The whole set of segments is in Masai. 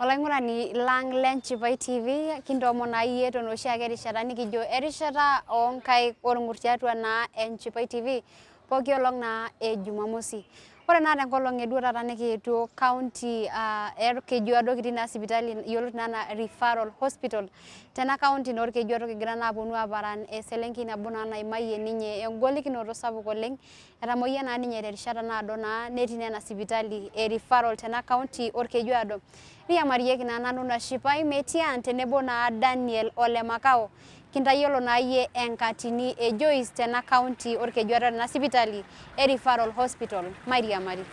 Olaing'urani lang le Nchipai TV, kintoomon naa iyie tenoshi ake rishata nikijo erishata oonkaik orng'ur tiatua naa Enchipai TV pooki olong naa e Jumamosi. Ore naa tenkolong e duo taata nikiyetuo county e Olkejuado kitii naa sipitali yioloti naa anaa Referral Hospital tena county naa Olkejuado kigira naa aponu aparan eselenkei nabo naa naimayie ninye engolikinoto sapuk oleng Etamoyia naa ninye terishata naado naa netii naa ena sipitali e referral tena county Olkejuado. Riamarieki naa nanu Nashipai Metian tenebo naa Daniel Ole Makao kintayiolo naa iyie enkatini e Joyce tena county Olkejuado tena sipitali e referral hospital. Mairiamari.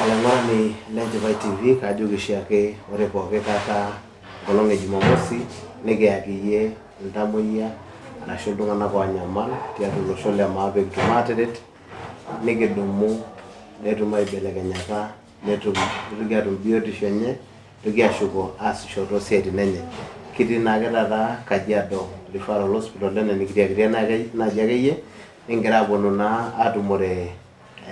Olaing'urani le Nchipai TV kaajoki oshiake ore pooki kata enkolong e Jumamosi nikiyaki iyie iltamoyia arashu iltung'anak oonyamal tiatua olosho le maa pee kitum aataret nikidumu netum aibelekenyata netum nitoki atum biotisho enye nitoki ashuko aasisho toosiaitin enye. Kitii naake taata Kajiado Referral Hospital enaa enikitiakitia naaji akeyie nikigira aponu naa atumore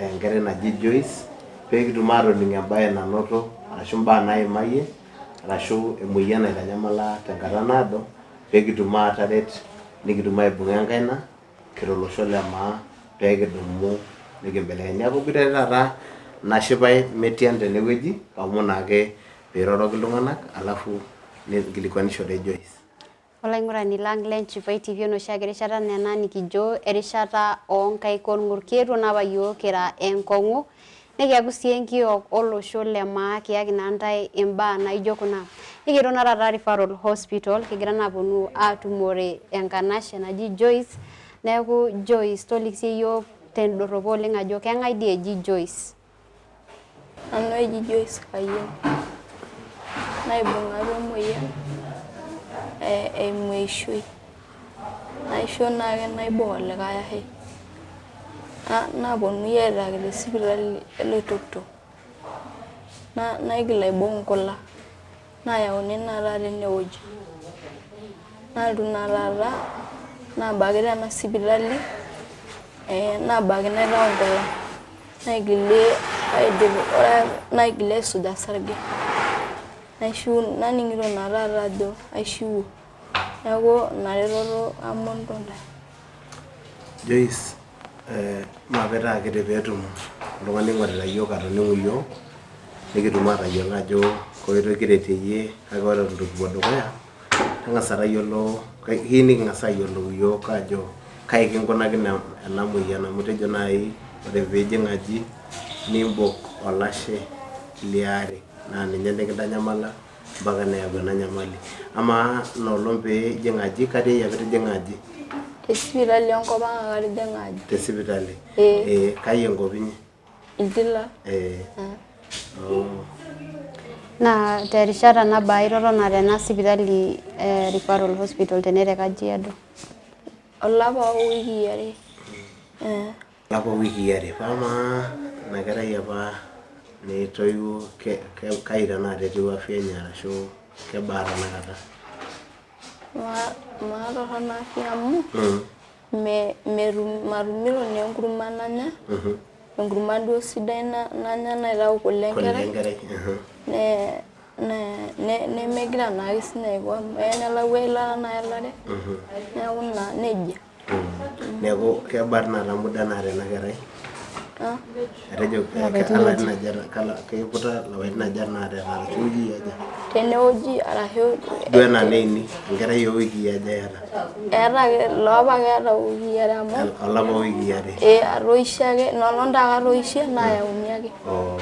enkerai naji Joyce pee kitum aatoning embae nanoto arashu imbaa naimayie arashu emoyian naitanyamala tenkata naado pee kitum aataret nikitum aibung'a enkaina kira olosho le maa pee kidumu nikimbelekeny. Neeku kiboitare taata Nashipai Metian tenewueji kaomon ake piiroroki iltung'anak alafu ninkilikuanishore Joyce. Olaing'urani lang le Nchipai TV enoshiake rishata naa ena nikijo erishata oo nkaik olng'ur. Kietuo naa apa iyiook kira enkong'u nikiaku sii enkiok olosho le maa kiyaki naa ntae imbaa naijo kuna. Nikietuo naa taata Referral Hospital kigira naa aponu atumore enkanashe naji Joyce. Neeku Joyce toliki siiyie iyiook tendorropo oleng ajo keng'ae dii eji Joyce? Nanu eji Joyce Kayieni. Naibung'a apa emoyian eimu eishoi. Naisho naake naibok olikae ashe. Naponunui aitaki te sipitali e Loitoktok. Naigil aibok nkulak. Nayauni naa taata ene wueji. Nalotu naa taata nabaki tena sipitali nabaki naitau nkulak. Naigili aidip naigili aisuj osarge. Naishiu naning'ito naa taata ajo aishiwuo. Neeku ina retoto aomonito ntae. Joyce, maape taa akiti peetum oltung'ani oing'orita iyiook atoning'u iyiook nikitum aatayiolo ajo koitoi kiretie iyie kake ore eton eitu kipuo dukuya tang'asa tayiolo kiyieu niking'as ayiolou iyiook ajo kai kinkunakine ena moyian amu itejo naaji ore piijing aji nimbok olashe liare naa ninye likintanyamala mpaka neyau ena nyamali. Amaa ina olong pee ijing aji, katiai apa itijing'a aji? Te sipitali enkop ang ake atijing'a aji. Te sipitali? Ee. Kai enkop inyi? Iltila. Ee. Oh. Naa terishata nabaa itotona tena sipitali e referral hospital tene te Kajiado? Olapa o wikii are. Olapa o wikii are. Amaa ina kerai apa nitoiwuo kai tenakata etiu afya enye arashu kebaa tenakata? Maatorrono afya amu matumito naa enkurma nanya, enkurma duo sidai nanya naitau kule enkerai, nemegira naake sinye aiko amu eya nelau eilata naelare, neeku naa nejia. Neeku kebaa tenakata muda naata ena kerai? Atejo kalarin aja keiputa lapaitin aja tenakata eeta arashu iwikii aja? Tenewueji arashu Duo enaa neini enkerai oo wikii aja eeta? Eeta ake ilo apa ake eeta iwikii are amu Olapa o wikii are. Ee atoishe ake ina olong taa ake atoishe nayauni ake. Oh.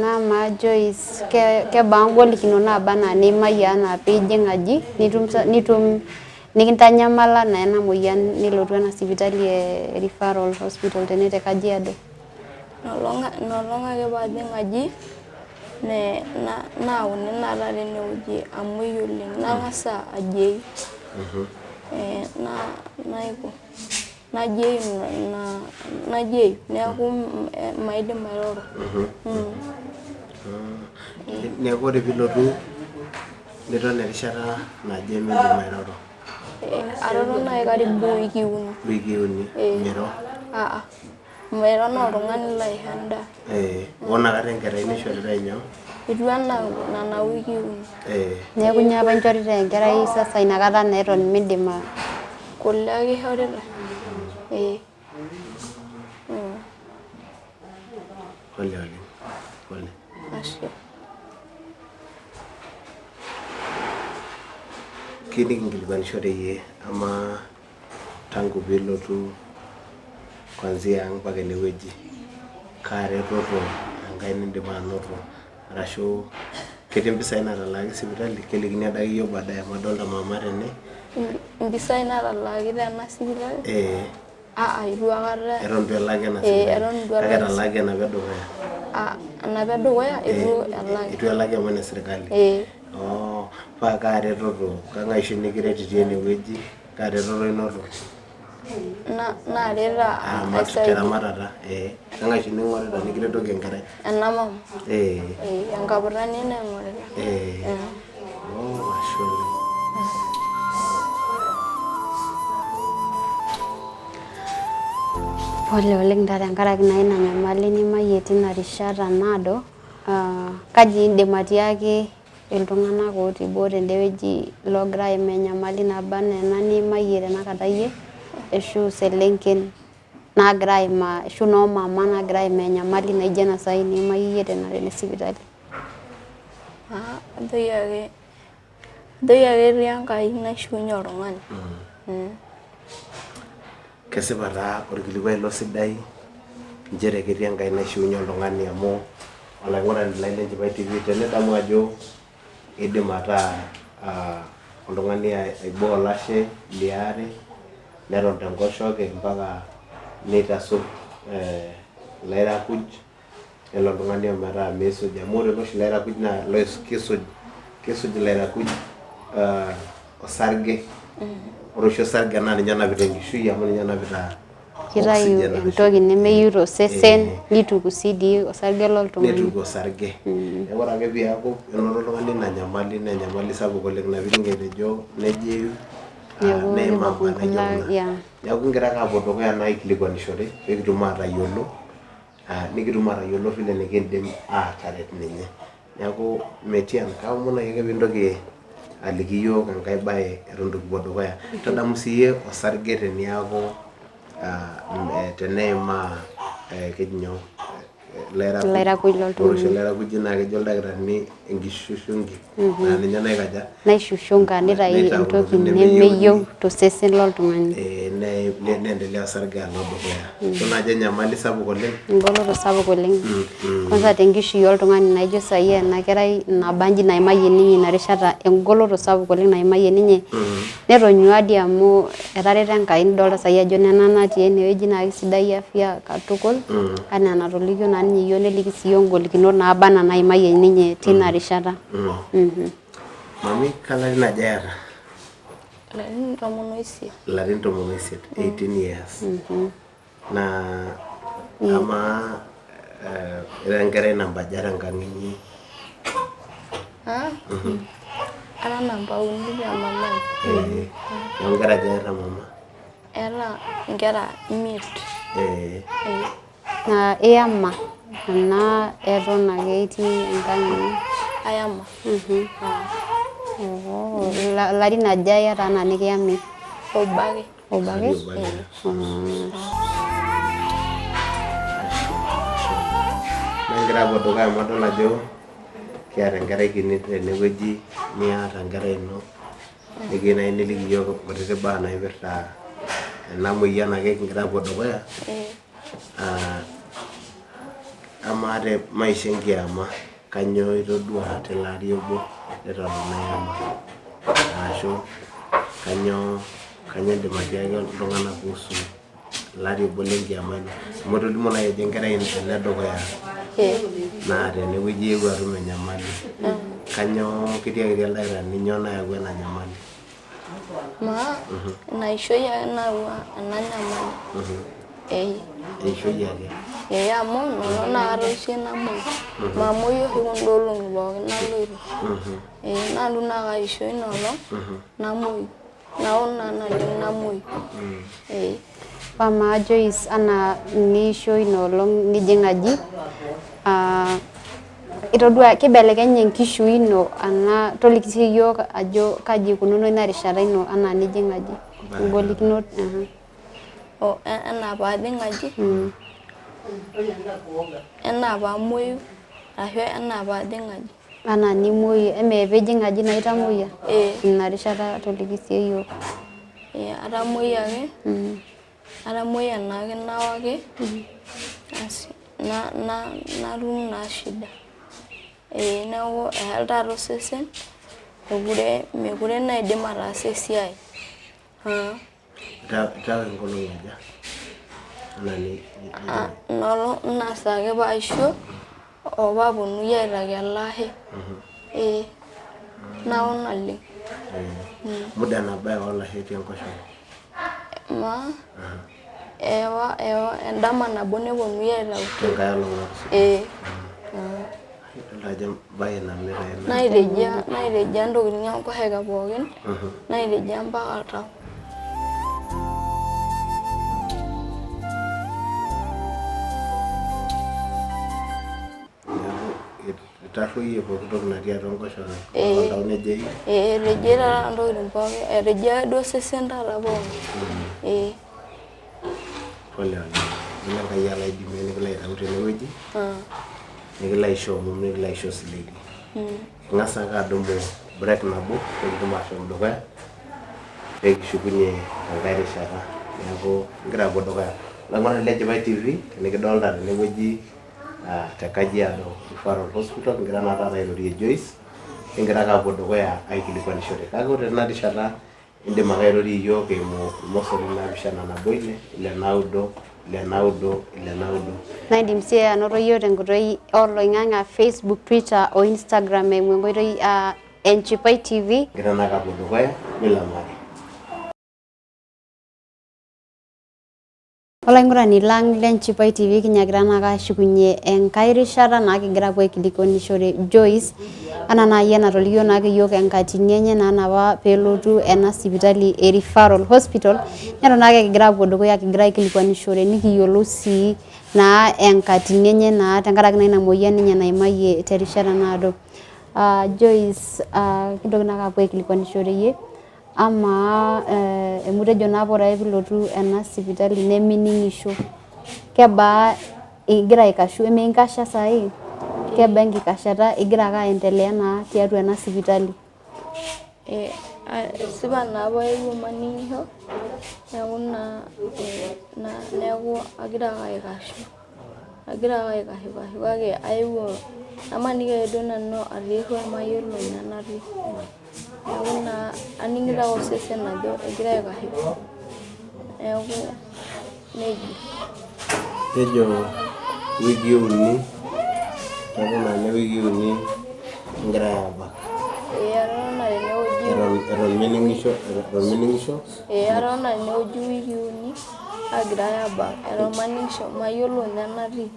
Amaa Joyce, kebaa ngolikinot naaba anaa niimayie anaa piijing aji nitum nikintanyamala naa ena moyian nilotu ena sipitali e referral hospital tene te Kajiado? Ina olong ake paajing aji nayauni naa taata ene wueji amuoi oleng nang'as ajeyu naiko. Najeyu neeku maidim airoro. Neeku ore piilotu niton erishata naje miidim airoro. Atotona ake karibu wikii uni. Wikii uni? Miro? Aa, mairo naa oltung'ani laisho endaa. Oo inakata enkerai nishoritae nyoo? Eitu enak nena wikii uni. Neeku nyoo apa inchorita enkerai sasa inakata naa eton midim a Kule ake ishoritae. Ee. Pole oleng. Pole. Ashe. Kiyieu nikinkilikuanishore iyie amaa tangu piilotu kuanzia ang mpaka enewueji kaa retoto enkae nindipa anoto arashu ketii mpisai natalaaki sipitali kelikini adake iyiook baadaye amu adolta mama tene. Mpisai natalaaki tena sipitali? Ee. Aa eitu aikata. Eton eitu elaki ena Ee sipitali? eton eitu Kake elaki. etalaaki enapa edukuya? Aa enapa edukuya eitu elaki. Eitu elaki amu ene sirkali? Ee. Oo paa kaa retoto kang'ae oshi nikiret itii enewueji kaa retoto inoto? Naaret aisaidia. Teramatata ee kang'ae oshi ning'orita nikiretoki enkerai? Ena mama. Ee. Enkaputani naing'orita. Ee. Oo ashe oleng. Pole oleng taa tenkaraki naa ina nyamali niimayie tina rishata naado. Kaji indim atiaki iltung'anak otii boo tende wueji loogira aimaa enyamali naba enaa ena niimayie tenakata iyie ashu iselenken naagira aimaa ashu noo mama naagira aimaa enyamali naijo ena sai niimayie iyie tene sipitali? Ajoki ake ketii Enkai naishiunye oltung'ani. Kesipa taa orkilikuai ilo sidai nchere ketii Enkai naishiunye oltung'ani amu olaing'urani lai le Enchipai TV tenidamu ajo idim ataa oltung'ani aiboo olashe liare neton tenkoshoke mpaka neitasup ilairakuj nelo oltung'ani ometaa miisuj amu ore oshi ilairakuj naa kisuj kisuj ilairakuj osarge ore oshi osarge naa ninye onapita enkishui amu ninye onapita Kitayu oxygen arashu entoki nemeyieu tosesen eh, nituku sii dii osarge loltung'ani. Nituku osarge. Neeku ore ake piaku enoto oltung'ani ina nyamali naa enyamali sapuk oleng ina piining etejo neja etiu Neeku neimaa mbaa naijo kibung'a kuna. yeah. Neeku kigira ake aapuo dukuya naa aikilikuanishore peekitum aatayiolo nikitum aatayiolo vile nikindim aataret ninye. Neeku Metian, kaomon naaji ake piintoki aliki iyiook enkae bae eton itu kipuo dukuya. Tadamu siiyie osarge teniaku teneimaa keji nyoo Ilairakuj loltung'ani. Ore oshi olairakuji naa kejo ildakitarini enkishushungi naa ninye naikaja? Naishushunga nitayu entoki nemeyieu tosesen loltung'ani. Neendelea osarge alo dukuya. Idol naa ajo enyamali sapuk oleng. Engoloto sapuk oleng. Kwanza tenkishui oltung'ani naijo saai ena kerai nabanji naimayie ninye ina rishata engoloto sapuk oleng naimayie ninye netonyua dii amu etareto Enkai nidolta saai ajo nena natii enewueji naa kisidai afya katukul anaa enatolikio naa ninye iyiook neliki sii iyiook ingolikinot naaba anaa naimayie ninye tina rishata. Mami, kalarin aja iyata? Ilarin tomon oisiet. Ilarin tomon oisiet, 18 years. Naa amaa ira enkerai namba aja tenkang inyi? Ara namba uni te mama ai. Neeku inkera aja eeta mama? Eeta inkera imiet. Naa iyama enaa eton ake itii enkang inyi? Ayama. Ilarin aja iyata anaa nikiyami? Obo ake. Obo ake? Naa igira apuo dukuya amu adol ajo kiata enkerai kini tenewueji niata enkerai ino nikiyieu naaji niliki iyiook nkutiti baa naipirta ena moyian ake kigira apuo dukuya. Amaa te maisha enkiama kanyoo itodua tele ari obo litotona iyama arashu kanyoo indim atiaki iltung'anak kuhusu ele ari obo lenkiama ino amu itolimuo naaji ajo enkerai ena edukuya naa tenewueji iyewuo atum enyamali kanyoo kitiakitia ildakitarini nyoo nayawua ena nyamali? Maa ina ishoi ake nayawua ena nyamali. Ee. Eishoi ake? Ee amu ina olong nakata oshi namuoi. Mamuoi oshi kunda olong'i pookin naloito. Ee nalotu naake aisho ina olong namuoi. Naon naa naleng namuoyu. Ee. Amaa Joyce anaa niisho ina olong nijing aji aa itodua kibelekenye enkishui ino ana toliki siyie iyiook ajo kaji ikununo ina rishata ino anaa nijing aji ingolikinot aha. O enaa paajing aji enaa paamuoyu ashu enaa paajing aji. Anaa nimuoyu emee piijing aji naa itamuoyia? Ee. Ina rishata toliki siyie iyiook. Ee atamuoyia ake, atamuoyia naake nao ake asi natum naa shida. Ee neeku eya taata osesen mekure naa aidim ataasa esiai. Itawa inkolong'i aja? Anaa ni Ina olong ina saa ake paisho o paaponunui aitaki ele ashe. Ee nao naleng. Muda nabo ewa olashe etii enkoshoke? Maa ewa endama nabo neponunui aitau. Tenkae olong natusuja? Ee. Idolta ajo embae namit ina. Naitejia intokitin enkoshoke pookin, naitejia mpaka oltau. Neeku itarruoyie pooki toki natii atua enkoshoke mpaka oltau nejeyu? Ee etejia taata intokitin pookin, etejia duo osesen taata pookin. Ee. Pole oleng. Nelo Enkai alo aidimie nikilo aitau tenewueji, nikilo aisho omom nikilo aisho osiligi. Ing'as ake adumu break nabo pekitum ashom dukuya pekishukunye tenkae rishata. Neeku kigira apuo dukuya. Olaing'urani le Enchipai TV tenikidolta tenewueji te Kajiado Referral Hospital kigira naa taata airorie Joyce nikigira ake apuo dukuya aikilikuanishore. Kake ore tena rishata Indim ake airorie iyiook eimu ilmosori naapishana nabo ile, ile naudo, ile naudo, ile naudo. Naa indim sii anoto iyiook tenkoitoi oloing'ang'e aa Facebook, Twitter o Instagram eimu enkoitoi aa Enchipai TV. Kigira naake apuo dukuya milamari. Olaing'urani lang le Nchipai TV kinyakita naake ashukunye enkae rishata naa kigira apuo aikilikuanishore Joyce anaa naaji enatolikio naake iyiook enkatini enye naa napa peelotu ena sipitali e Referral Hospital neton naake kigira apuo dukuya kigira aikilikuanishore nikiyiolou sii naa enkatini enye naa tenkaraki naa ina moyian ninye naimayie terishata naado. Joyce kintoki naake apuo aikilikuanishore iyie Amaa amu itejo naa ore ake piilotu ena sipitali nemining'isho, kebaa igira aikashu, eminkasha saai? Kebaa enkikashata igira ake aendelea naa tiatua ena sipitali? Esipa naa apa aewuo maning'isho neeku naa neeku agira ake aikashu, agira ake aikashukashu kake aewuo namaniki ake duo nanu atii erruat mayiolo ninye enatii. Neeku naa aning'ito ake osesen ajo egira aikashu neeku nejia. Tejo iwikii uni, etotona ninye iwikii uni kigirai aabak. Ee atotona tenewueji. Eton mining'isho, eton mining'isho. Ee atotona tenewueji iwikii uni aagirai aabak eton maning'isho mayiolo ninye enatii.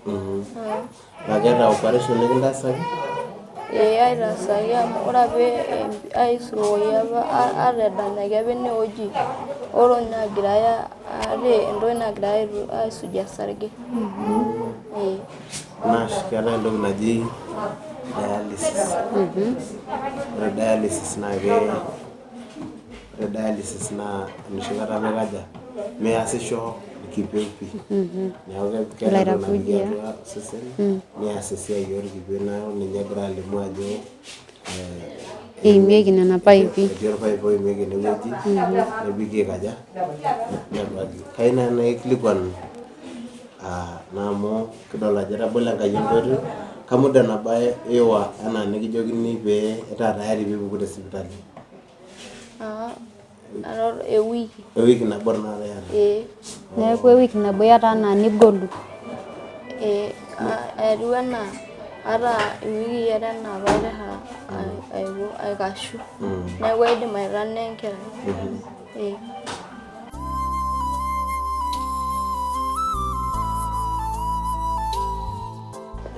Naa keeta operation nikintaasaki? Ee aitaasaki amu ore apa aisuroki apa atadanyaki apa enewueji ore naagirai aata entoki nagirai aisujie osarge. Ee. Naa keetae entoki naji dialysis. Ore dialysis naa ore dialysis naa enoshi kata mikaja measisho irkipieu pii. Neeku keeta entoki napiki atua osesen neas esiai orkipieu neeku ninye egira alimu ajo Eimieki nena paipi. Etii orpaip oimieki enewueji nepiki aikaja nebaki. Kayieu naaji naikilikuan naa amu kidol ajo etabolo Enkai enkoitoi, kamuda nabaa iwa enaa nikijokini pee itaa tayari piipuku te sipitali? Ewiki. Ewiki nabo tenakata iyata? Ee. Neeku ewiki nabo iyata anaa nigolu? Ee, etiu enaa ata iwikii are enaa paiter aiko aikashu. Neeku aidim aitanaa enkerai. Ee.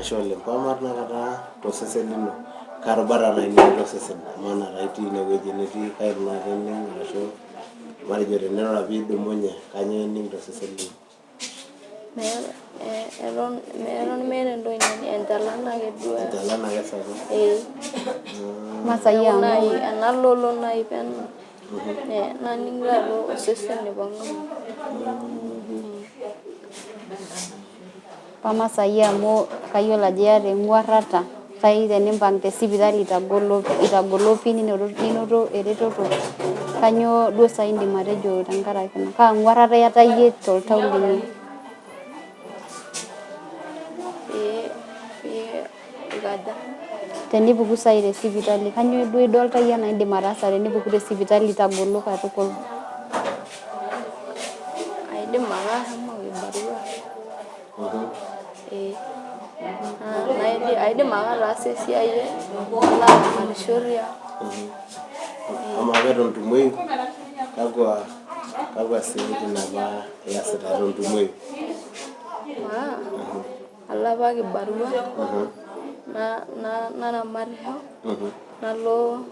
Ashe oleng. Kwamaa tenakata tosesen lino? Kaa rubata nai nitii tosesen? Amaa naa itii inewueji netii kai tenakata ining arashu Matejo tenirura piidumunye kanyoo ining tosesen lino? Meeta eton eton meeta entoki naning enchalan ake duo. Enchalan ake esapuk. Ee. Masai amu nai enalolo nai peno naning taata osesen oipang'a. Pamasai amu kayiolo ajo iyata eng'uarrata sai tenimpang' te sipitali itagolo itagolo pii ninoto eretoto kanyoo duo sai indim atejo tenkaraki ina kaa ng'uarrata iyata iyie toltau lino? Pee pee ikaja? Tenipuku sai te sipitali kanyoo duo idolta iyie enaa indim ataasa tenipuku te sipitali itagolo katukul? Aidim ake ashomo kibarua. Ee aidim ake ataasa esiai nalo aramatisho tiang'. Amaa apa eton itu imuoyu kakwa kakwa siaitin apa iyasita eton itu imuoyu? Alo apa kibarua naramatisho nalo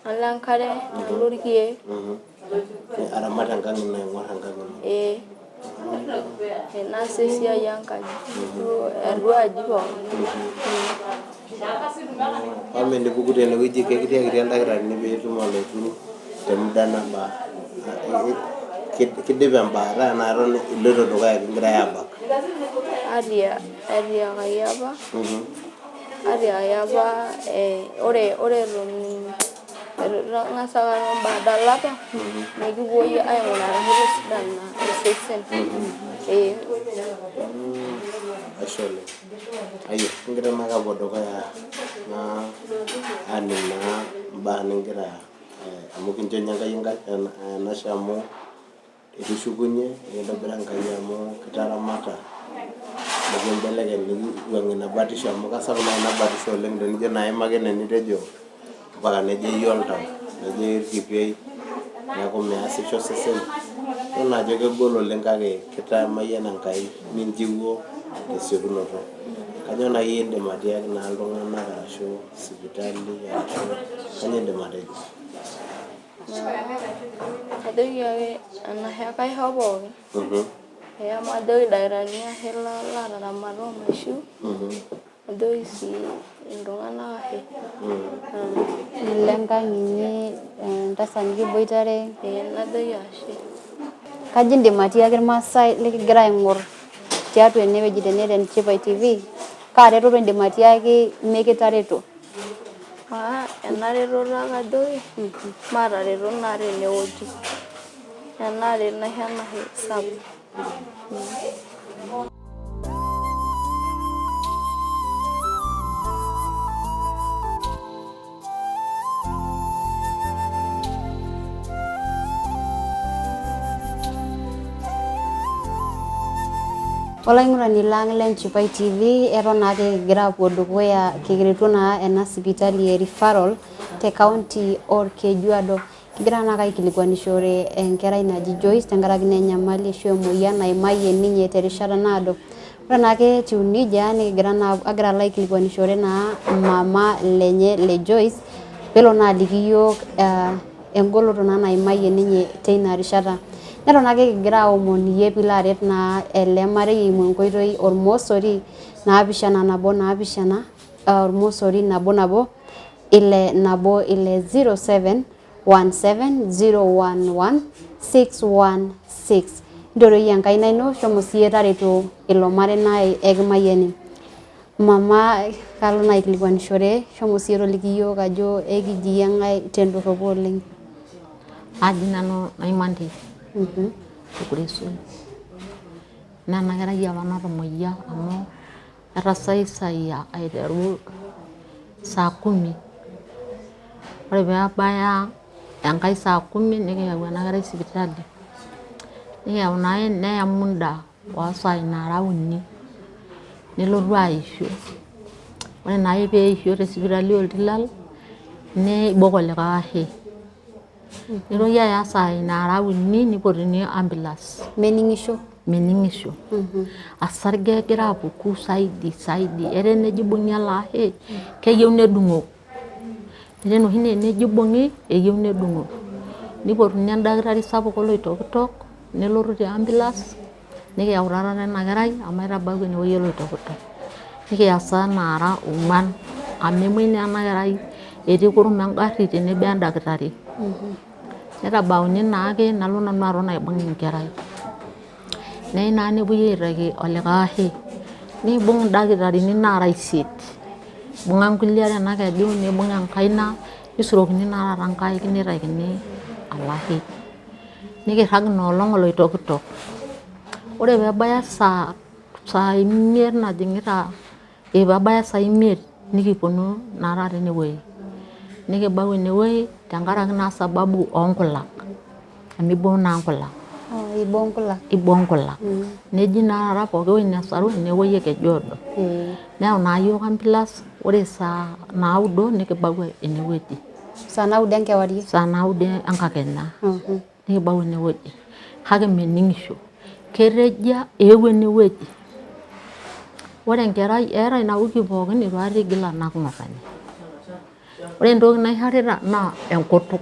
nalo enkare nalo irkeek. Aramat enkang ino aing'or enkang ino. Ee. Naas esiai enkaji duo atua aji pookin. Amaa enipuku tenewueji kekitiakitia ildakitarini piitum alotu te muda nabaa? Kidipe embaata enaa eton iloito dukuya kingirai aabak? Atiakaki apa, atiakaki apa ore eton Etang'asa ake aton baada olapa nikipuoi aing'uraa metisidana osesen. Ee. Ashe oleng. Ayia, kigira naake apuo dukuya naa aning naa imbaa nigira amu kincho ninye Enkai enashe amu Etushukunye nikintobira Enkai amu kitaramata nikimbelekeny nikiwuang'ie ina batisho amu kasapuk naa ina batisho oleng tenijo naa aimaki ene nitejo mpaka nejeyu oltau nejeyu irkipiei neeku meesisho osesen idol naa ajo kegol oleng kake kitamayiana Enkai ninchiwuo tesiokinoto. Kanyoo naai indim atiaki naa iltung'anak arashu sipitali arashu kanyoo indim atejo? Ajoki ake enashe kaisho pookin. Ee amu ajoki ildakitarini ashe lataramata omaishiu, najoki sii iltung'anak ashe. Lenkang inyi, entasat nikiboitare. Ee najoki ashe. Kajo indim atiaki irmaasai likigira aing'or tiatua enewueji tene te Enchipai TV, kaa retoto indim atiaki mikitareto? Aa ena retoto ake ajoki maatareto naa tenewueji enare naisho enashe sapuk. Olaing'urani lang le Enchipai TV eton naake kigira aapuo dukuya kiretu naa ena sipitali e referral te county Olkejuado. Kigira naake aikilikuanishore enkerai naji Joyce tenkaraki naa enyamali ashu emoyian naimayie ninye terishata naado. Ore naake etiu nejia nikigira naa agira alo aikilikuanishore naa mama lenye le Joyce pelo naa aliki iyiook engoloto naa naimayie ninye teina rishata. Neton ake kigira aomon iyie piilo aret naa ele marei eimu enkoitoi ormosori naapishana nabo naapishana ormosori nabo nabo ile nabo ile 0717011616. Ntoroi iyie enkaina ino shomo siiyie tareto ilo marei naa ekimayiani. Mama kalo naa aikilikuanishore shomo siiyie toliki iyiook ajo ekiji eng'ae tendorropo oleng. Aji nanu Naimandi Kuresoi. Naa ena kerai apa natamoyia amu etasaisayia aiteru saa kumi. Ore pee ebaya enkae saa kumi nikiyau ena kerai sipitali. Nikiyau naa neya muda oo saai naara uni nelotu aisho. Ore naake pee eisho te sipitali oltilal neibok olikae ashe. Nitoki aya saai naara uni nipotuni ambulance. Mening'isho? Mening'isho. Osarge egira apuku zaidi zaidi etaa enejo ibung'i ele ashe keyieu nedung'o. Etaa enoshi naa enejo ibung'i eyieu nedung'o. Nipotuni endakitari sapuk oloitokitok nelotu te ambulance nikiyau taa taata ena kerai omaitabau enewueji oloitokitok. Nikiya isaai naara ong'uan amu emuoi naa ena kerai etii kurum engarri tenebo endakitari. Nitabauni naake nalo nanu aton aibung' enkerai. Neyai naa nepuoi aitaki olikae ahe, niibung' ildakitarini naara isiet, ibung'a nkulie are ena keju nibung' enkaina, nisurokini naa taata nkaik nitakini olashe. Nikirrag ina olong' oloitokitok. Ore pee ebaya saa imiet najing'ita pee ebaya saa imiet nikiponu naa taata enewueji. Nikibau enewueji tenkaraki naa sababu oonkulak amu eiboo naa nkulak. Oh, iboo nkulak. Iboo nkulak. Neji naa taata pooki wueji nesaru inewueji e keju odo. Neyau naa iyiook ambulance ore saa naudo nikibau enewueji. Saa naudo enkewarie. Saa naudo enkakenya. Nikibau enewueji kake mening'isho. Ketejia eewuo enewueji. Ore enkerai eeta ina wiki pookin eitu aikata eigil anak ng'otonye. Ore entoki naishorita naa enkutuk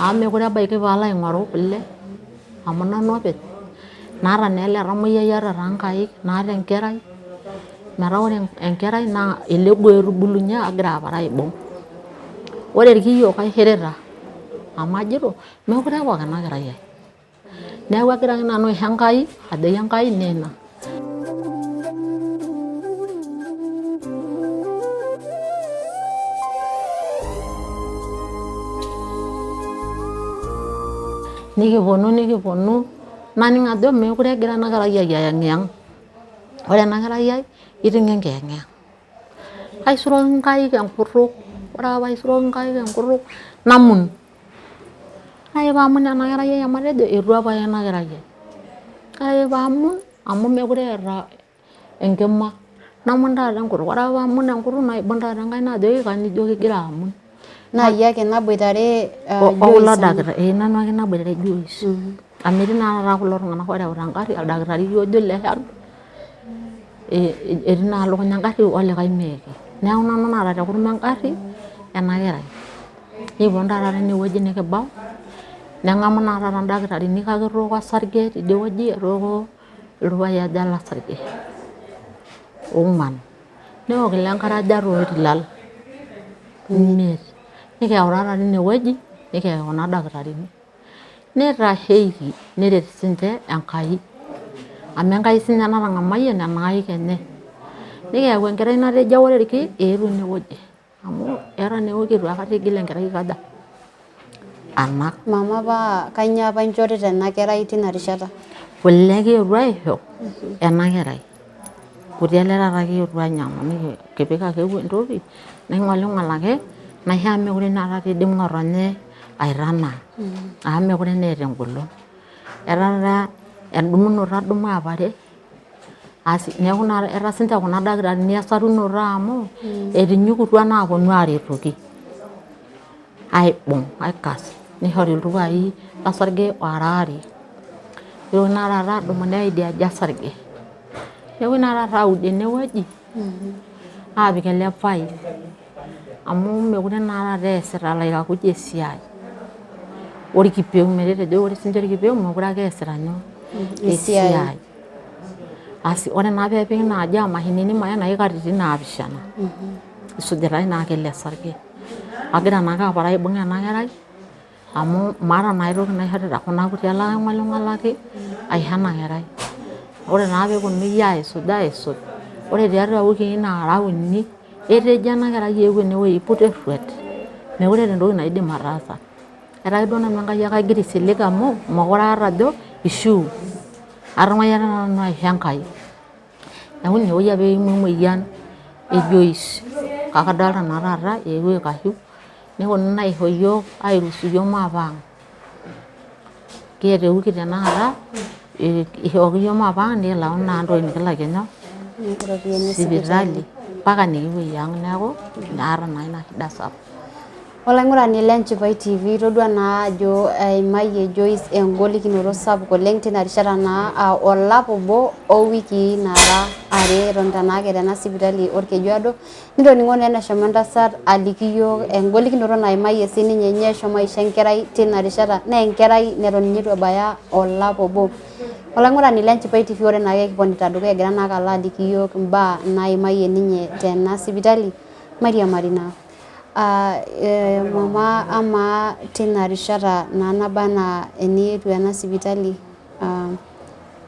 amu meekure ebaiki paalo aing'oru kule amu nanu openy naata naa ele tamuoyiai aata toonkaik naata enkerai metaa ore enkerai naa ele goo etubulunye agira aparu aibung'. Ore irkiyo kaishirita amu ajito meekure ewok ena kerai ai. Neeku agira ake nanu aisho Enkai ajoki Enkai nena. Nikiponu nikiponu naning ajo meekure egira ena kerai ai ayeng'iyeng'. Ore ena kerai ai iting'o enkiyeng'iyeng'. Kaisuroki nkaik enkutuk, ore ake paisuroki nkaik enkutuk namun. Ore ake paamun ena kerai ai amu atejo etua pae ena kerai ai. Ore ake paamun amu meekure eeta enkima namun taata enkutuk, ore ake paamun enkutuk naibung taata enkaina ajoki kanu ijo kigira amun. Naa iyie ake naboitare O kulo dakitarini, ee nanu ake naboitare Joyce. Amu metii naa taata kulo tung'anak ooreuta engarri, oldakitari ojo le health etii naa lukuny engarri olikae metii. Neeku nanu naata tekurum engarri ena kerai. Nikiponu taa taata enewueji nikibau, neng'amu naa taata ildakitarini kake etooko osarge tidie wueji, etooko iltupai aja losarge, oong'uan. Neok ile nkare aja tooltilal imiet. Nikiyau taa taata enewueji nikiyaki kuna dakitarini. Neitasheiki neret siinche Enkai amu Enkai siinye natang'amayie nena aik enye. Nikiyau enkerai natejo ore irki eetuo enewueji. Amu eeta naa ewiki eitu aikata eigil enkerai aikaja anak. Mama paa kainyoo apa inchorita ena kerai tina rishata? Kule kietuo aisho ena kerai. Kuti ale taata kietuo ainyang'u nikipik ake entoki naing'oling'ol ake naisho amu mekure naa taata eidim ng'otonye aitanaa amu mekure naa eeta engolon. Etaa taata endumunoto adumu apare Asi neeku naa etaa sinche kuna dakitarini esarunoto amu etinyikutua naa aponu aretoki aibung aikas nishori iltupai losarge oora aare. Nitoki naa taata adumu neyai idia aji osarge. Nepuoi naa taata aud enewueji aapik ele paip amu mekure naa taata eesita ilairakuj esiai orkipeu metetejo ore sinche orkipeu mekure ake eesita nyoo esiai. Asi ore naa pee epiki ina aji aa mashinini maye katitin naapishana isujitae naake ele sarge. Agira naake apare aibung ena kerai amu maata naa aitoki naishorita kuna kuti ale ake aing'oling'olaki aisho ena kerai. Ore naa pee eponunui aisuj aisuj, ore tiatua iwikii naara uni etejo ena kerai eewuo enewueji eiputa erruat mekure eeta entoki naidim ataasa. Etaa ake duo nanu Enkai ake agira aisilig amu mekure aata ajo ishiu. Atung'uayia nanu aisho Enkai. Neeku inewueji apa eimua emoyian e Joyce kake adolta naa taata eewuo aikashu neponunui aisho iyiook airuhusu iyiook maape ang'. Kiata ewiki tenakata ishooki iyiook maape ang' nikilau naa entoki nikilakie nyoo sipitali mpaka nikipuoyie ang' neeku aata naa ina shida sapuk. Olaing'urani le Enchipai TV, itodua naa ajo eimayie Joyce engolikinoto sapuk oleng tina rishata naa aa olapa obo o wikii naara are etonita naake tena sipitali Olkejuado. Nitoning'o naa eneshomo entasat aliki iyiook engolikinoto naimayie sininye nye eshomo aisho enkerai tina rishata naa enkerai neton ninye eitu ebaya olapa obo. Olaing'urani le Enchipai TV, ore naake kiponita dukuya egira naake alo aliki iyiook imbaa naimayie ninye tena sipitali mairiamari naa. Mama amaa tina rishata naa naba anaa eniyetuo ena sipitali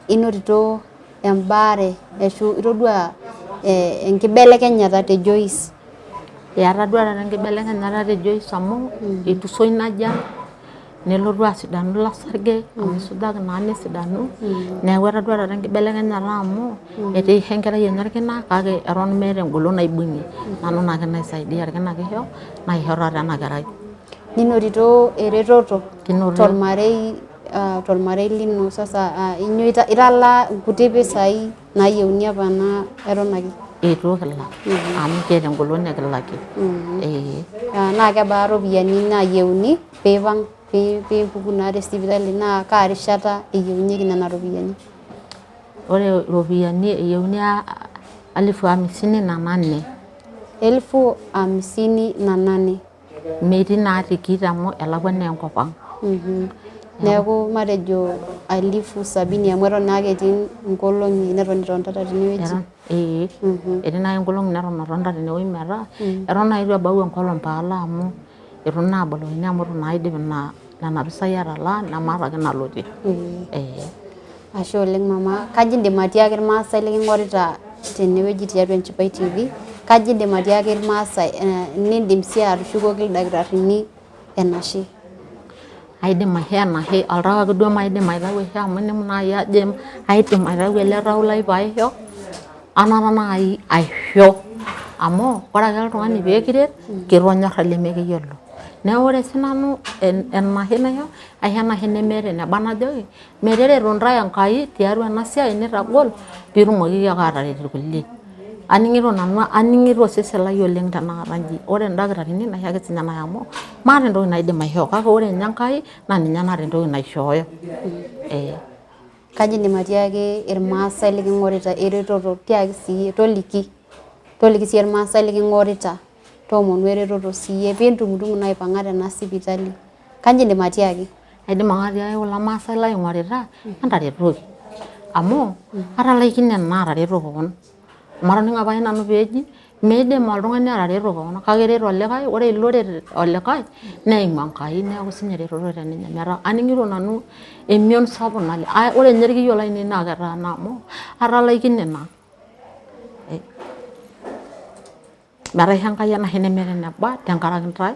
inotito embaare ashu itodua enkibelekenyata te Joyce? Ee atadua taata enkibelekenyata te Joyce amu etuso ina jian nelotu asidanu ilo sarge amu isujaki naa nesidanu neeku atadua taata enkibelekenyata amu etaa eisho enkerai enye orkina kake eton meeta engolon naibung'ie nanu naake naisaidia orkina ake aisho naisho taata ena kerai. Ninotito eretoto tolmarei tolmarei lino sasa italaa nkuti pisai naayieuni apa naa eton ake? Eitu kilak amu mikiata engolon nikilakie. Ee. Naa kebaa iropiyiani naayieuni piipang piipuku naa te sipitali naa kaa rishata eyieunyieki nena ropiyiani? Ore iropiyiani eyieuni elfu hamsini na nane. Elfu hamsini na nane. Metii naa tikit amu elakua naa enkop ang. Neeku matejo alifu sabini amu eton naake etii nkolong'i neton itonitata tenewueji. Ee etii naake nkolong'i neton atonita tenewueji metaa eton naa itu ebau enkolong paalo amu itu naa abolokini amu itu naa aidip ina nena pisai atalaa nemaata ake enalotie. Ee. Ashe oleng mama, kajo indim atiaki irmaasai liking'orita tenewueji tiatua Enchipai TV, kajo indim atiaki irmaasai nindim sii atushukoki ildakitarini enashe. Aidim aishoo enashe, oltau ake duo maidim aitayu aisho amu inepu naaji ajo aidim aitayu ele tau lai paisho, anata naaji aisho amu ore ake oltung'ani pee kiret kitonyorra lemekiyiolo. Neeku ore sinanu enashe naisho, aisho enashe nemeeta eneba najoki Metareto intae Enkai tiatua ena siai nitagol piitumokiki ake aataret irkulie. Aning'ito nanu, aning'ito osesen lai oleng' tenakata inji, ore ildakitarini naisho ake siinye enashe amu maata entoki naidim aishoo kake ore ninye Enkai naa ninye naata entoki naishooyo ee. Kaji indim atiaki irmaasai liking'orita eretoto tiaki siiyie toliki, toliki siiyie irmaasai liking'orita toomonu eretoto siiyie piintumutumu naa aipang'a tena sipitali. Kaji indim atiaki? Aidim ake atiaki kulo maasai laing'orita entaretoki amu atalaikine naa atareto kewon amu atoning'o apake nanu peeji miidim oltung'ani atareto kewon kake iret olikae ore ilo oret olikae neimu Enkai neeku siinye eretoto teninye metaa aning'ito nanu emion sapuk naleng' ore ninye irkiyo lainei naa ketaana amu atalaikine naa. Metaisho Enkai enashe nemeeta eneba tenkaraki intae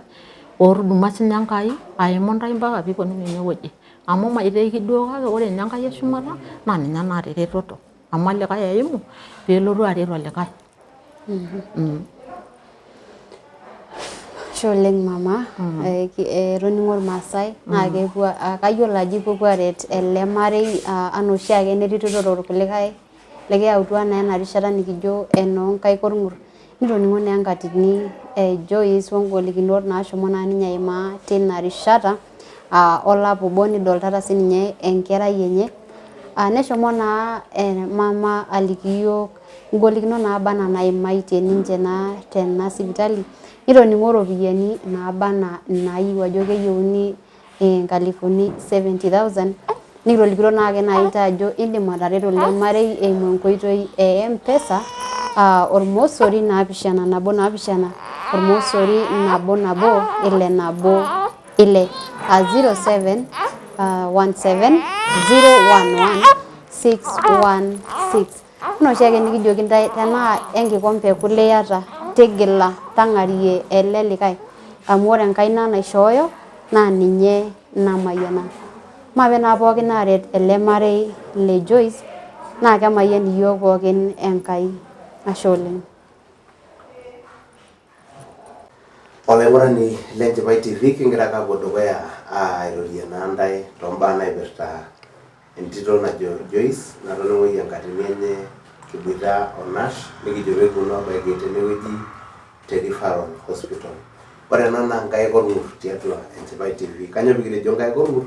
ootudumua sinye Enkai aimu intae mpaka piiponunu enewueji amu maiteki duo kake ore ninye Enkai eshumata naa ninye naata eretoto amu olikae eimu peelotu aret olikae. Ashe oleng mama, etoning'o irmaasai naa kepuo kayiolo ajo ipuopuo aaret ele marei anaa oshiake niretito irkulikae likiyautua naa ena rishata nikijo enoo nkaik orng'ur. Nitoning'o naa enkatini e Joyce ogolikinot naashomo naa ninye aimaa tina rishata aa olapa obo nidoltata sininye enkerai enye. Neshomo naa mama aliki iyiook ingolikinot naaba anaa naimaitie ninche naa tena sipitali nitoning'o iropiyiani naaba anaa inaayieu ajo keyieuni inkalifuni 70,000 nikitolikito naake nai intae ajo indim atareto ele marei eimu enkoitoi e mpesa aa ormosori naapishana nabo naapishana ormosori nabo nabo ile nabo ile aa 07 17 011 616. Ena oshiake enikijoki intae tenaa enkikombe e kule iyata tigila tang'arie ele likae amu ore enkaina naishooyo naa ninye namayiana. Maape naa pookin aaret ele marei le Joyce naa kemayian iyiook pookin Enkai. Ashe oleng. Olaing'urani le Enchipai TV kigira ake aapuo dukuya airorie naa ntae too mbaa naipirta entito najo Joyce natoning'oyie enkatini enye kiboita o Nash nikijo pee kiponu abaiki tenewueji te Referral Hospital. Ore ena naa Nkaik Olng'ur tiatua Enchipai TV. Kainyoo pee kitejo Nkaik Olng'ur?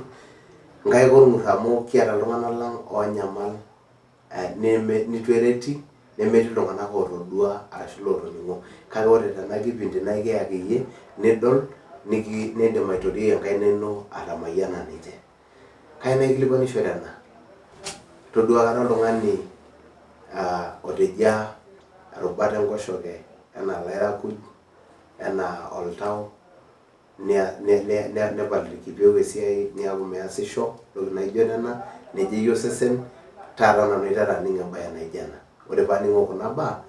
Nkaik Olng'ur amu kiata iltung'anak lang oonyamal neitu ereti nemetii iltung'anak ootodua arashu lootoning'o. Kake ore tena kipindi naa ekiyaki iyie nidol nindim aitorioi enkaina ino atamayiana ninche. Kayieu naikilikuanishore ena, itodua aikata oltung'ani otejia irubat enkoshoke enaa ilairakuj enaa oltau nepal irkipieu esiai niaku measisho ntokitin naijo nena nejeyu osesen taata nanu aiteru aning embae naijo ena ore paning'oo kuna baa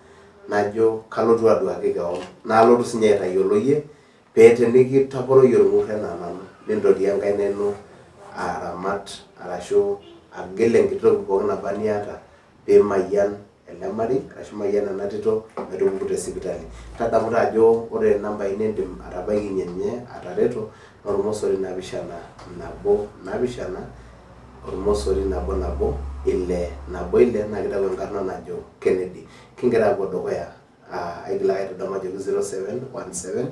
najo kalotu aduaki kewon nalotu sinye aitayiolo iyie pee tenikitaporoyie orng'ur enaa nanu nintotie enkaina ino aramat arashu agil enkiti toki pookin naba niata pimayian ele marei arashu imayian ena tito metupuku te sipitali. Tadamu taa ajo ore inambai nindim atabaikinye ninye atareto naa ormosori napishana nabo napishana ormosori nabo nabo ile nabo ile naa kitayu enkarna najo Kennedy. Kingira apuo dukuya aigil ake aitadamu ajoki 0717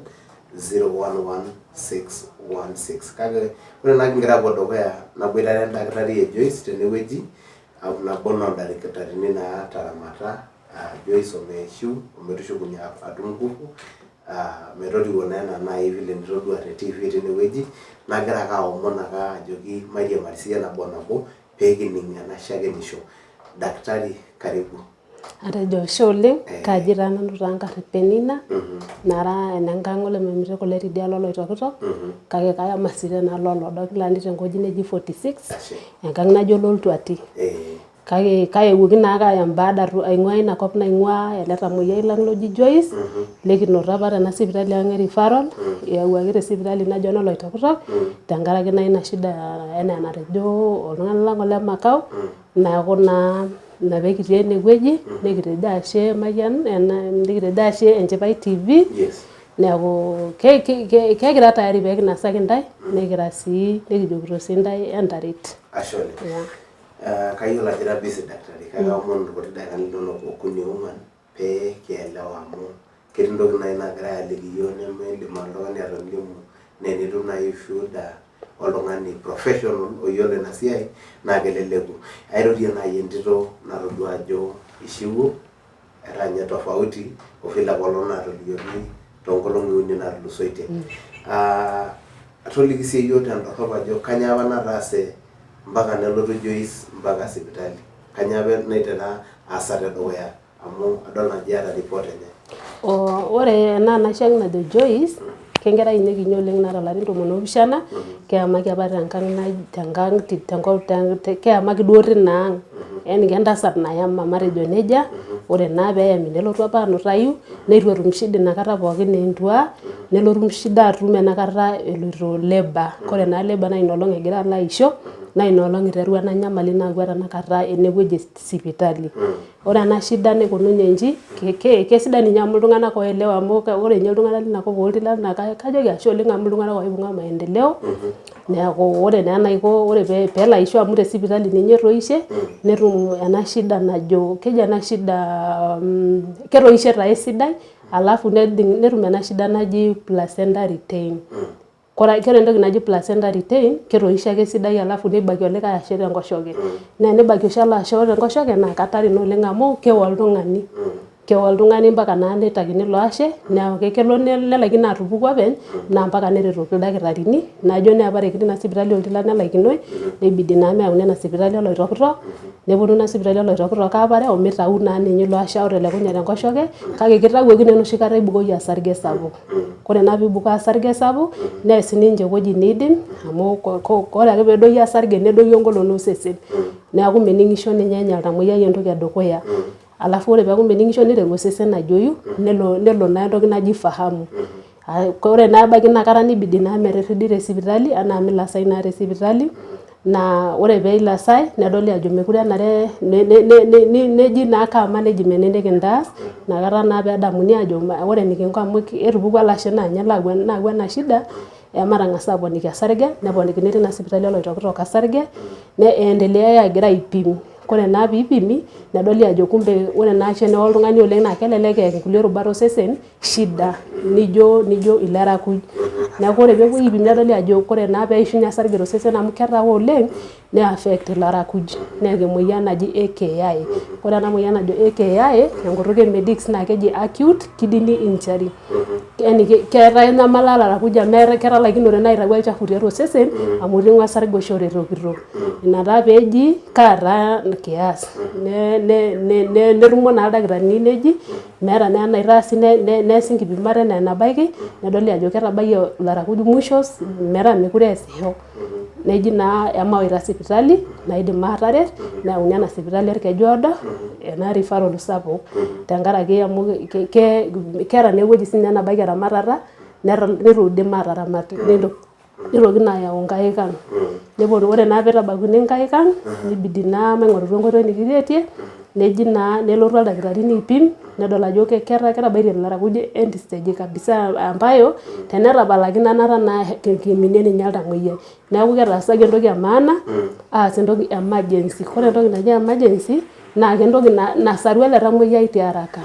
011 616. Kake ore naa kingira apuo dukuya naboitare endakitari e Joyce tenewueji nabo naa oldakitarini naa taramata Joyce omeishiu ometushukunye atum nguvu metotiwuo naa enaa nai vile nitodua te TV tinewueji nagira ake aomon ake ajoki mairiamari siiyie nabo o nabo pee kining ena shakenisho. Daktari karibu. Atejo ashe oleng, kaji taa nanu taa nkarn Penina, nara enenkang ole Memiti kule tidialo Oloitokitok, kake kayama sii tenaalo Olodokilani tenkoji naji 46, enkang naji Ololtuati. Kake kayewuoki naake aya mbaada aing'ua ina kop naing'ua ele tamoyiai lang loji Joyce, likinoto apa tena sipitali ang e referral, eyawuaki te sipitali naji Enoloitokitok, tenkaraki naa ina shida enaa enatejo oltung'ani lang ole Makau, Neeku naa ina pee kitii ene wueji nikitejo ashe Mayian nikitejo ashe Enchipai TV. Neeku kekira tayari pee kinasaki intae nikira sii nikijokito sii intae entaret. Ashe oleng. Kayiolo ajo ira busy daktari kake kaomonu irkuti daikani linonok okuni ong'uan pee kielewa amu ketii ntokitin naaji naagirae aaliki iyiook nemeidim oltung'ani atolimu naa enitum naaji ushuhuda oltung'ani professional oyiolo ina siai naa keleleku. Airorie naaji entito natodua ajo ishiwuo etaa ninye tofauti o vile apaelong natolikioki toonkolong'i uni naatulusoitie. Toliki sii iyiook tendorrop ajo kainyoo apa nataase mpaka nelotu Joyce mpaka sipitali, kainyoo apa naitera aasa tedukuya amu adol ajo iyata report enye. Ore ena anashe ang najo Joyce, kenkerai ninye kinyi oleng naata ilarin tomon oopishana, keyamaki apa tenkang tenkang tenkop keyamaki duo tina ang yani kentasat nayama matejo nejia. Ore naa peyami nelotu apa anutayu neitu etum shida inakata pookin aa entua, nelotu shida atum enakata eloito labour. Ore naa labour naa ina olong egira alo aisho naa ina olong iterua ena nyamali nayawua tenakata ene wueji e sipitali. Ore ena shida nikununye inji, kesidai ninye amu iltung'anak oelewa amu ore ninye iltung'anak lina kop oltilan naa kajoki ashe oleng amu iltung'anak oibung'a maendeleo neeku ore naa enaiko ore pee elo aisho amu te sipitali ninye etoishe netum ena shida najo keji ena shida ketoishe taa esidai alafu netum ena shida naji placenta retain. Ore entoki naji placenta retain ketoishe ake esidai alafu neibakie olikae ashe tenkoshoke. Naa eneibakie oshi ele ashe tenkoshoke naa katari naa oleng amu kewo oltung'ani. Kewo oltung'ani mpaka naa neitakini ilo ashe neeku kelo nelaikino atupuku openy naa mpaka neretoki ildakitarini najo naa epareki tina sipitali oltilan nelaikinoi neibidi naa meyauni ena sipitali oloitokitok neponu ina sipitali oloitokitok aapare omitau naa ninye ilo ashe otelekunye tenkoshoke kake kitawuoki naa enoshi kata ibukoyie osarge sapuk. Ore naa piibukoo osarge sapuk nees ninche ewueji niidim amu ore ake peedoyio osarge nedoyio engolon osesen neeku mening'isho ninye oltamoyiai entoki edukuya. Alafu ore peeku mening'isho niteru osesen ajoyu nelo nelo naa entoki naji fahamu. Ore naa ebaiki inakata nibidi naa metirridi te sipitali enaa milasai naa te sipitali naa ore pee ilasai nedoli ajo mekure enare neji naa kaa management enikintaas inakata naa pedamuni ajo ore enikinko amu etupukuo ele ashe naa ninye loyawua ena shida ematang'as aponiki osarge neponikini tina sipitali oloitokitok osarge niendeleai agira aipim. Kore naa piipimi nedoli ajo kumbe ore naa oshi tenewo oltung'ani oleng' naa kelelek eyaki nkulie rubat osesen shida nijo ilarakuj. Neeku ore peepuoi aipim nedoli ajo kore naa peishunye osarge tosesen amu ketawa oleng' niaffect ilarakuj neyaki emoyian naji AKI. Ore ena moyian najo AKI tenkutuk e medics naa keji acute kidney injury. Yani ketanyamala ilarakuj amu ketalaikinote naa aitayu olchafu tiatua osesen amu iting'o osarge oshi oretokito. Ina taa peeji kaa taa kias netumo naa ildakitarini neji meeta naa enaitaasi neesi nkipimat enaa enabaiki nedoli ajo ketabayie ilarakuj musho metaa mekure eesisho. Neji naa emawaita sipitali naidim aataret neyauni ena sipitali orkeju oodo ena referral sapuk tenkaraki amu keeta naa ewueji sinye nebaiki eramatata nitu idim aataramat nitoki naa ayau nkaik ang'. Neponu ore naa pitabaikini nkaik ang' nibidi naa maing'orutu enkoitoi nikiretie neji naa nelotu oldakitari niipim nedol ajo ketabaitie ilarakuj end stage kabisa ambayo tenetapalaki inakata naa kiminie ninye oltamuoyiai. Neeku ketaasaki entoki e maana aas entoki emergency. Ore entoki naji emergency naa entoki nasaru ele tamuoyiai tiaraka.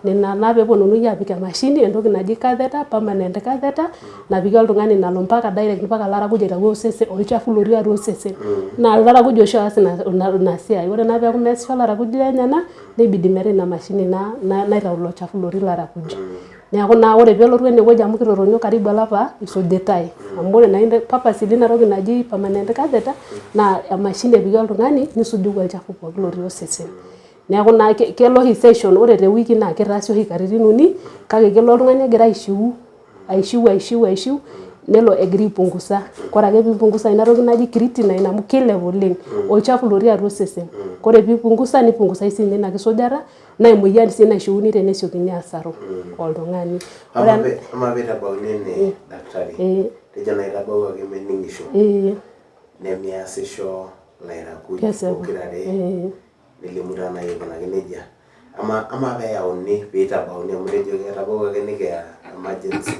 Ina naa peeponunui aapik emashini entoki naji catheter permanent catheter napiki oltung'ani nalo mpaka direct mpaka ilarakuj aitayu olchafu lotii atua osesen. Naa ilarakuj oshi oas ina siai. Ore naa peeku meesisho ilarakuj lenyenak nibidi metaa ina mashini naa naitau ilo chafu lotii ilarakuj. Neeku naa ore peelotu enewueji amu kitotonio karibu olapa isujitai amu ore naa purpose ina toki naji permanent catheter naa emashini epiki oltung'ani nisujuku olchafu pookin lotii osesen. Neeku naa kelo oshi session ore te wiki naa kitaasi oshi katitin uni kake kelo oltung'ani egira aishiu aishiu aishiu aishiu nelo egira aipungusa. Ore ake piipungusa ina toki naji creatinine amu kiilep oleng' olchafu lotii atua osesen. Ore piipungusa nipungusai siinye ina kisujata naa emoyian sii naishiuni tenesiokini aasaru oltung'ani. Amaa peitabauni ene daktari, tejo naaji itabawuaki mening'isho nemiasisho ilairakuj pokirare nelimu taa naaji aikunaki nejia. Amaa peyauni peitabauni amu itejo ketabawuaki nikiya emergency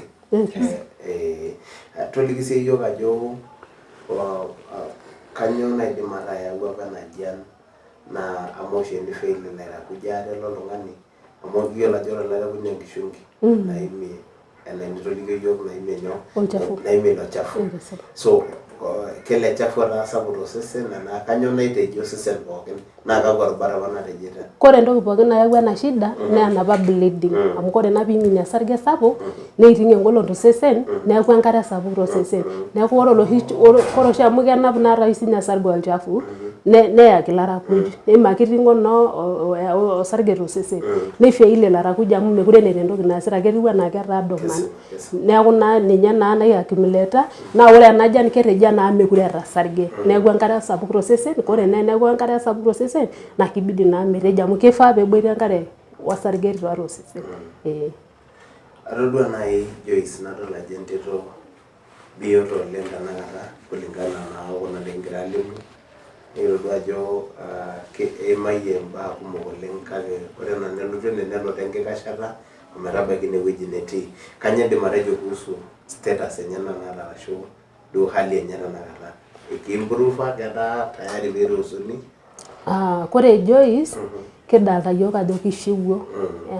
toliki siyie iyiok ajo kanyoo naidim ataa eyawua apa ena jian naa amaa oshi enifail ilairakuj aate loltung'ani amu iyiolo ajo ore olairakuj naa enkishungi naimie enaa enitolikio iyiok naimie nyoo naimie ilo chafu so kele chafu otaa sapuk tosesen enaa kanyoo naitejia osesen pookin naa kakwa rubat apa natejiaita? Kore entoki pookin nayawua ena shida naa enapa bleeding amu kore naa piiminie osarge sapuk neiting engolon tosesen neeku enkare sapuk tosesen. Neeku ore oloshi ore oshi amu kenap naa toi sinye osarge olchafu neyaki ilarakuj ima kiting'o naa osarge tosesen nifeil ilarakuj amu mekure naa eeta entoki naasita ketiu enaa ketaa dormant. Neeku naa ninye naa naiaccumulate naa ore ena jian ketejia naa mekure eeta osarge neeku enkare sapuk tosesen ore naa eneeku enkare sapuk tosesen naa kibidi naa meteja amu kifaa peeboita enkare osarge tiatua osesen ee. Atodua naaji Joyce nadol ajo entito bioto oleng tenakata kulingana naa okuna nikigira alimu nikitodua ajo eimayie imbaa kumok oleng kake ore enaa nelotu ene nenoto enkikashata ometabaiki inewueji netii. Kanyoo indim atejo kuhusu status enye tenakata arashu duo hali enye tenakata kiimprova ketaa tayari piruhusuni? Kore Joyce kidolta iyiok ajo kishiwuo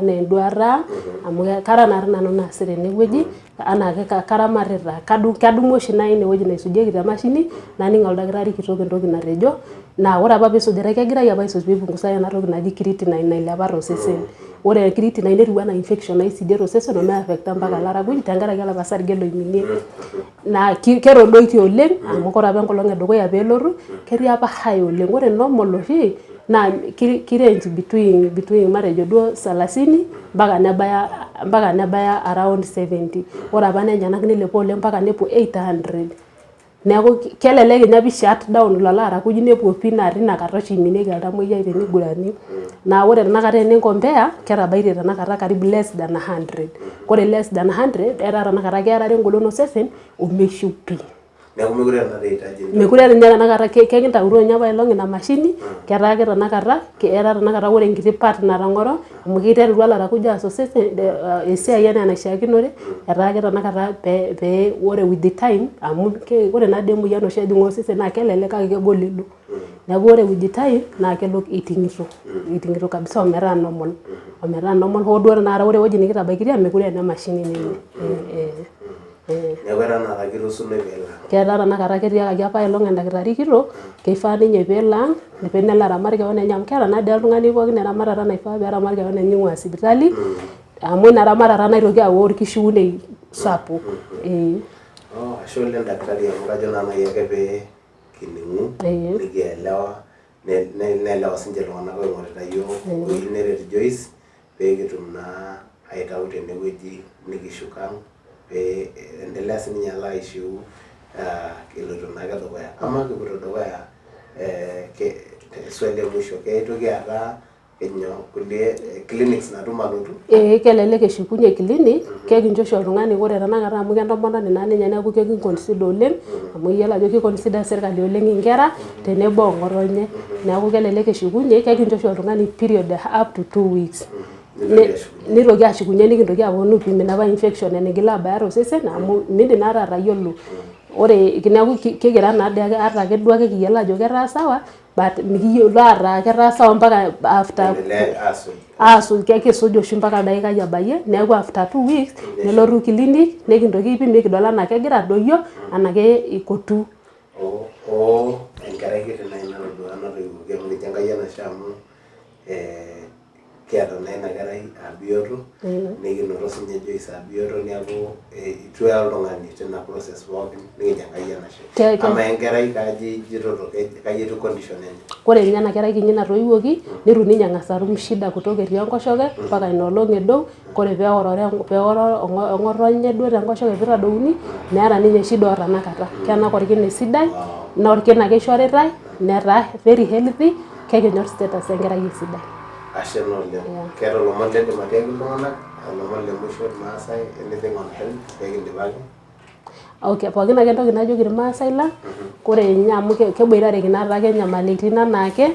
enaa enduata ang amu kara naa nanu naasita enewueji anaake karamatita kadumu oshi naya inewueji naisujieki te mashini naning oldakitari kitok entoki natejo naa ore apa piisujitae kegirai apa aisuj piipungusai ena toki naji creatinine nailepa tosesen. Ore creatinine netiu enaa infection naisidie tosesen omiaffecta mpaka ilarakuj tenkaraki olapa sarge loiminie. Naa ketodoitie oleng amu ore apa enkolong edukuya peelotu ketii apa high oleng. Ore normal oshi naa ki range between matejo duo salasini mpaka nebaya around 70. Ore apa nenyanak nilepa oleng mpaka nepuo 800. Neeku kelelek ninye pi shut down lelo arakuj nepuo pii naa tinakata oshi iminieki oltamuoyiai tenigurani. Naa ore tenakata teninkompea ketabaitie tenakata karibu less than 100. Ore less than 100 etaa tenakata kearare engolon osesen omeishiu pii. Neeku mekure tenakata eitaji. Mekure ninye tenakata kekintautuo ninye apaelong ina mashini ketaa ake tenakata etaa tenakata ore enkiti part natang'oro amu kiterutua ilarakuj aas osesen esiai enaa enaishiakinore etaa ake tenakata pee ore with the time amu ore naa dii emoyian oshi ejing'u osesen naa kelelek kake kegol elo. Neeku ore with time naa kelo iting'ito, iting'ito kabisa ometaa normal, ometaa normal hoo duo tenakata ore ewueji nikitabaikitia meekure aa ena mashini ninye. Neeku etaa tenakata ketii osunai pee elo ang. Ketaa tenakata ketiakaki apaelong endakitari kitok keifaa ninye peelo ang nelo aramat kewon enye amu keeta naa dii oltung'ani pookin eramatata naifaa peramat kewon enye ing'ua sipitali amu ina ramatata naitoki ayau orkishiunei sapuk. Oh, ashe oleng daktari amu kajo naa nai ake pee kining'u nikielewa neelewa sinche iltung'anak oing'orita iyiook oyieu neret Joyce pee kitum naa aitau tenewueji nikishuk ang pee endelea sininye alo aishiu eloito naake dukuya. Amaa kipuoito dukuya swali e mwisho keitoki aata kulie clinics natum alotu? Ee kelelek eshukunye clinic kekincho oshi oltung'ani ore tenakata amu kentomononi naa ninye neeku kekinconsider oleng amu iyiolo ajo kiconsider sirkali oleng inkera tenebo ong'otonye neeku kelelek eshukunye kekincho oshi oltung'ani period up to 2 weeks nitoki ashukunye nikintoki aponu aipim inapa infection enigila abaya tosesen amu mindim naa atayiolo ore neeku kikira naa dii ake ata ake duo ake kiyiolo ajo ketaa sawa but mikiyiolo ataa ketaa sawa mpaka after asuj kekisuj oshi mpaka daikai abayie neeku after 2 weeks nelotu clinic nikintoki aipim nikidol anaa kegira adoyio anaa ke iko tu. Oo enkerai kiti nai natodua natoiwuoki amu kijo Enkai enashe amu kiata naa ina kerai aa bioto nikinoto sinye Joyce aa bioto neeku itu eya oltung'ani tina process pookin nikincho Enkai enashe. Amaa enkerai kaji ijitoto kaji etiu condition enye? Ore ninye ena kerai kinyi natoiwuoki nitu ninye eng'as atum shida kutoka etii enkoshoke mpaka ina olong edou. Ore peoro ng'otonye duo tenkoshoke pitadouni meeta ninye shida o tenakata kenak orkina esidai naa orkina ake ishoritae netaa very healthy kekinyor status enkerai esidai. Ashe naa oleng. Keeta ilomon lindim atiaki iltung'anak ilomon le mwisho irmaasai anything on health pee kindipaki? Okay, pookin ake entoki najoki irmaasai lang, ore ninye amu keboitareki naa ake nyamalitin anaake,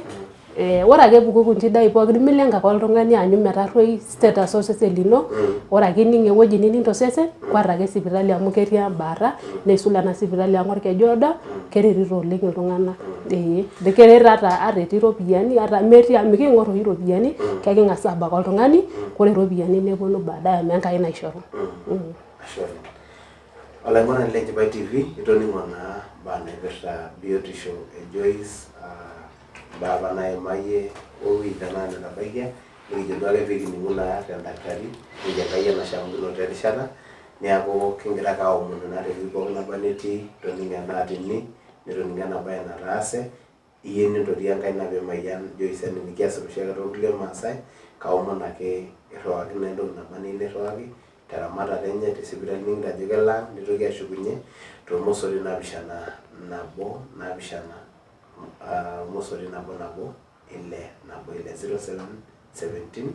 ore ake epuku inchidai pookin milenga ake oltung'ani aanyu metarruoi status osesen lino, ore ake ining ewueji nining tosesen, kwata ake sipitali amu ketii embaata, neisul ena sipitali ang orkeju oodo, keretito oleng iltung'anak. Ee, keret ata etii iropiyiani ata metii amu mikiing'or oshi iropiyiani, keking'as aabak oltung'ani, ore iropiyiani neponu baadaye amu Enkai naishoru. Ashe oleng. Olaing'urani le Enchipai TV, itoning'o naa imbaa naipirta biotisho e Joyce, imbaa apa naimayie owueji tenakata netabaikia, nikijo duo ake peekining'u naa tendaktari, nikijo Enkai enashe amu kinoto erishata, neeku kigira ake aomonu naa tewueji pookin naba nitii, toning'o ena atini, nitoning'o ena bae nataase, iyie nintotie enkaina piimayian Joyce enaa enikiasita oshiake toorkulie maasai, kaomon ake irriwaki naa entoki naba niyieu nirriwaki teramatare enye tesipitali nining'ito ajo kelo ang nitoki ashukunye tormosori naapishana nabo naapishana ormosori nabo nabo ile nabo ile 0717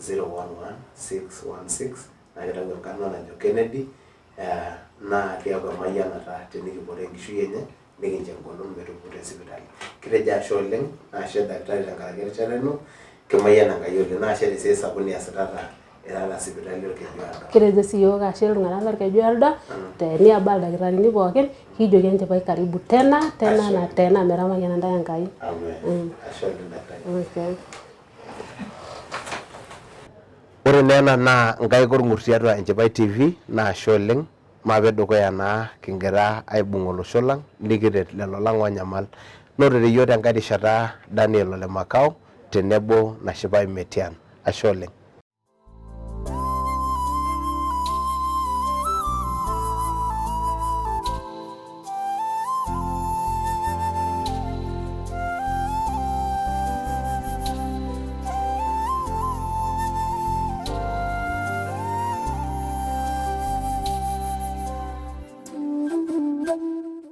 011 616 naa kitau enkarna najo Kennedy naa keeku emayianata tenikipotu enkishui enye nikincho engolon metupuku tesipitali. Kitejo ashe oleng naa ashe daktari tenkaraki erishata ino kimayian Enkai oleng naa ashe tesiai sapuk niasitata irara sipitali Orkeju Aado. Kitejo sii yiok ashe iltung'anak lorkeju oodo teniaba ildakitarini pookin kijoki enchipai karibu tena tena na tena metamayiana intae Enkai. Amen. Ashe oleng daktari. Okay. Ore naa ena naa nkaik orng'ur tiatua Enchipai TV naa ashe oleng maape dukuya naa kingira aibung olosho lang nikiret lelo lang oonyamal. Notore iyiok tenkae rishata Daniel Ole Makau tenebo Nashipai Metian. Ashe oleng.